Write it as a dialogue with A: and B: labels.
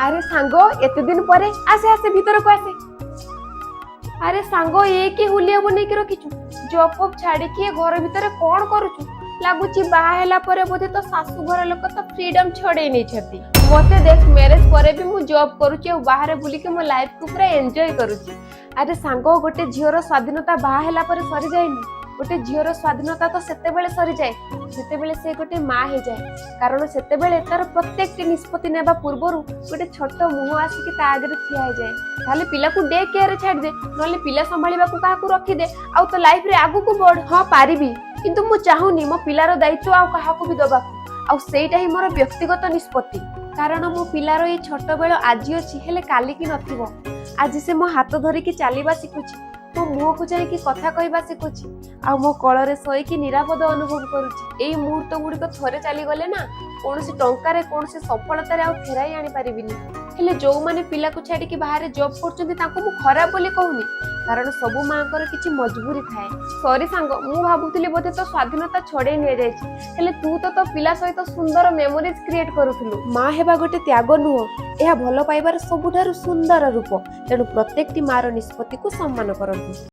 A: ଆରେ ସାଙ୍ଗ, ଏତେ ଦିନ ପରେ! ଆସେ ଆସେ, ଭିତରକୁ ଆସେ। ଆରେ ସାଙ୍ଗ, ଏ କି ହୁଲିଆ ବନେଇକି ରଖିଛୁ? ଜବ୍ ଫବ୍ ଛାଡିକି ଏ ଘର ଭିତରେ କଣ କରୁଛୁ? ଲାଗୁଛି ବାହା ହେଲା ପରେ ବୋଧେ ତୋ ଶାଶୁ ଘର ଲୋକ ତୋ ଫ୍ରିଡମ ଛଡେଇ ନେଇଛନ୍ତି। ମତେ ଦେଖ, ମ୍ୟାରେଜ ପରେ ବି ମୁଁ ଜବ୍ କରୁଛି ଆଉ ବାହାରେ ବୁଲିକି ମୋ ଲାଇଫକୁ ପୁରା ଏନ୍ଜୟ କରୁଛି। ଆରେ ସାଙ୍ଗ, ଗୋଟେ ଝିଅର ସ୍ୱାଧୀନତା ବାହା ହେଲା ପରେ ସରିଯାଏନି। ଗୋଟେ ଝିଅର ସ୍ୱାଧୀନତା ତ ସେତେବେଳେ ସରିଯାଏ, ଯେତେବେଳେ ସେ ଗୋଟେ ମା ହେଇଯାଏ। କାରଣ ସେତେବେଳେ ତାର ପ୍ରତ୍ୟେକଟି ନିଷ୍ପତ୍ତି ନେବା ପୂର୍ବରୁ ଗୋଟେ ଛୋଟ ମୁହଁ ଆସିକି ତା ଆଗରେ ଠିଆ ହେଇଯାଏ। ତାହେଲେ ପିଲାକୁ ଡେ କେୟାରରେ ଛାଡ଼ିଦେ, ନହେଲେ ପିଲା ସମ୍ଭାଳିବାକୁ କାହାକୁ ରଖିଦେ ଆଉ ତୋ ଲାଇଫରେ ଆଗକୁ ବଢ। ହଁ, ପାରିବି, କିନ୍ତୁ ମୁଁ ଚାହୁଁନି ମୋ ପିଲାର ଦାୟିତ୍ୱ ଆଉ କାହାକୁ ବି ଦବାକୁ। ଆଉ ସେଇଟା ହିଁ ମୋର ବ୍ୟକ୍ତିଗତ ନିଷ୍ପତ୍ତି। କାରଣ ମୋ ପିଲାର ଏଇ ଛୋଟ ବେଳ ଆଜି ଅଛି, ହେଲେ କାଲିକି ନଥିବ। ଆଜି ସେ ମୋ ହାତ ଧରିକି ଚାଲିବା ଶିଖୁଛି, ମୋ ମୁହଁକୁ ଚାହିଁକି କଥା କହିବା ଶିଖୁଛି ଆଉ ମୋ କୋଳରେ ଶୋଇକି ନିରାପଦ ଅନୁଭବ କରୁଛି। ଏଇ ମୁହୂର୍ତ୍ତ ଗୁଡ଼ିକ ଥରେ ଚାଲିଗଲେ ନା, କୌଣସି ଟଙ୍କାରେ, କୌଣସି ସଫଳତାରେ ଆଉ ଫେରାଇ ଆଣିପାରିବିନି। ହେଲେ ଯୋଉମାନେ ପିଲାକୁ ଛାଡିକି ବାହାରେ ଜବ୍ କରୁଛନ୍ତି, ତାଙ୍କୁ ମୁଁ ଖରାପ ବୋଲି କହୁନି, କାରଣ ସବୁ ମାଙ୍କର କିଛି ମଜବୁରି ଥାଏ। ସରି ସାଙ୍ଗ, ମୁଁ ଭାବୁଥିଲି ବୋଧେ ତୋ ସ୍ୱାଧୀନତା ଛଡେଇ ନିଆଯାଇଛି, ହେଲେ ତୁ ତ ତୋ ପିଲା ସହିତ ସୁନ୍ଦର ମେମୋରିଜ କ୍ରିଏଟ କରୁଥିଲୁ। ମା ହେବା ଗୋଟେ ତ୍ୟାଗ ନୁହଁ, ଏହା ଭଲ ପାଇବାର ସବୁଠାରୁ ସୁନ୍ଦର ରୂପ। ତେଣୁ ପ୍ରତ୍ୟେକଟି ମାର ନିଷ୍ପତ୍ତିକୁ ସମ୍ମାନ କରନ୍ତୁ।